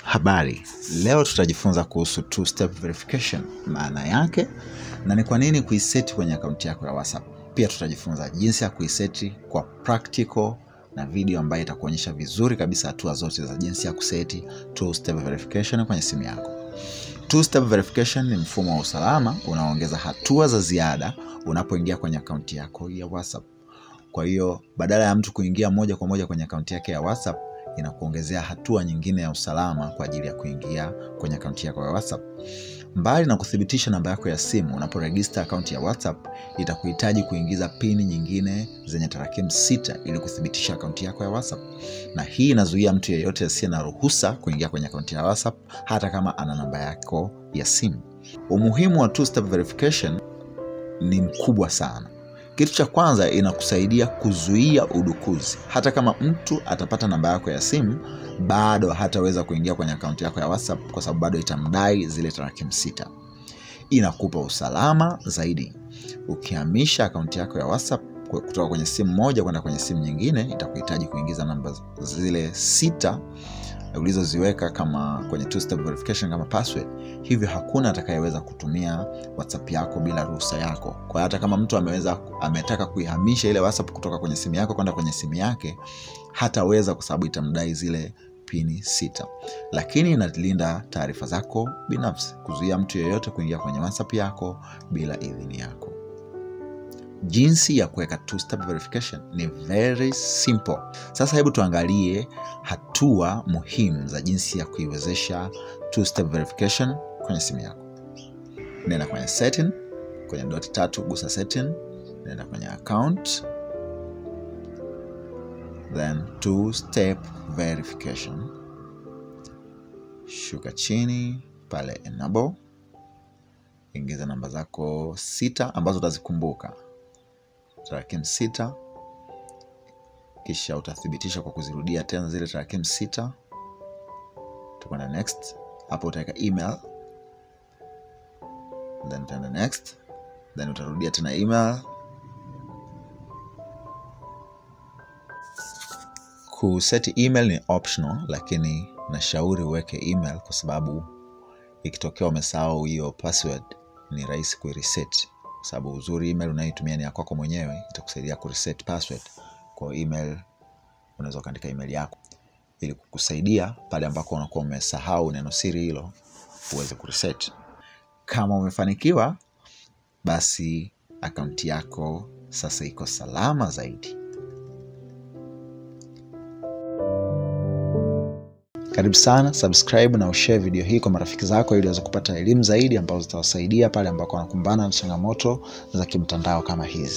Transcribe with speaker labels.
Speaker 1: Habari, leo tutajifunza kuhusu two-step verification, maana yake na ni kwa nini kuiseti kwenye akaunti yako ya WhatsApp. Pia tutajifunza jinsi ya kuiseti kwa practical na video ambayo itakuonyesha vizuri kabisa hatua zote za jinsi ya kuseti two-step verification kwenye simu yako. Two-step verification ni mfumo wa usalama unaoongeza hatua za ziada unapoingia kwenye akaunti yako ya WhatsApp. Kwa hiyo badala ya mtu kuingia moja kwa moja kwenye akaunti yake ya WhatsApp, inakuongezea hatua nyingine ya usalama kwa ajili ya kuingia kwenye akaunti yako ya WhatsApp. Mbali na kuthibitisha namba yako ya simu, unaporegister akaunti ya WhatsApp itakuhitaji kuingiza pini nyingine zenye tarakimu 6 ili kuthibitisha akaunti yako ya WhatsApp. Na hii inazuia mtu yeyote asiye na ruhusa kuingia kwenye akaunti ya WhatsApp hata kama ana namba yako ya simu. Umuhimu wa two-step verification ni mkubwa sana. Kitu cha kwanza, inakusaidia kuzuia udukuzi. Hata kama mtu atapata namba yako ya simu, bado hataweza kuingia kwenye akaunti yako ya WhatsApp kwa sababu bado itamdai zile tarakimu 6. Inakupa usalama zaidi. Ukihamisha akaunti yako ya WhatsApp kutoka kwenye simu moja kwenda kwenye simu nyingine, itakuhitaji kuingiza namba zile 6 ulizoziweka kama kwenye two-step verification kama password. Hivyo hakuna atakayeweza kutumia WhatsApp yako bila ruhusa yako. Kwa hata kama mtu ametaka kuihamisha ile WhatsApp kutoka kwenye simu yako kwenda kwenye simu yake, hataweza kwa sababu itamdai zile pini 6. Lakini inalinda taarifa zako binafsi, kuzuia mtu yeyote kuingia kwenye WhatsApp yako bila idhini yako. Jinsi ya kuweka two-step verification ni very simple. Sasa hebu tuangalie hatua muhimu za jinsi ya kuiwezesha two-step verification kwenye simu yako. Nenda kwenye setting, kwenye dot 3 gusa setting, nenda kwenye account, then two-step verification. Shuka chini pale enable, ingiza namba zako 6 ambazo utazikumbuka, tarakimu 6, kisha utathibitisha kwa kuzirudia tena zile tarakimu 6. Tukwenda next. Hapo utaweka email, then utaenda next, then utarudia tena email. Kuseti email ni optional, lakini nashauri uweke email kwa sababu ikitokea umesahau hiyo password ni rahisi kuireset. Kwa sababu uzuri email unayotumia ni ya kwako mwenyewe, itakusaidia kureset password. Kwa email unaweza kuandika email yako ili kukusaidia pale ambako unakuwa umesahau neno siri hilo uweze kureset. Kama umefanikiwa, basi akaunti yako sasa iko salama zaidi. Karibu sana, subscribe na ushare video hii kwa marafiki zako ili waweze kupata elimu zaidi ambazo zitawasaidia pale ambako wanakumbana na changamoto za kimtandao kama hizi.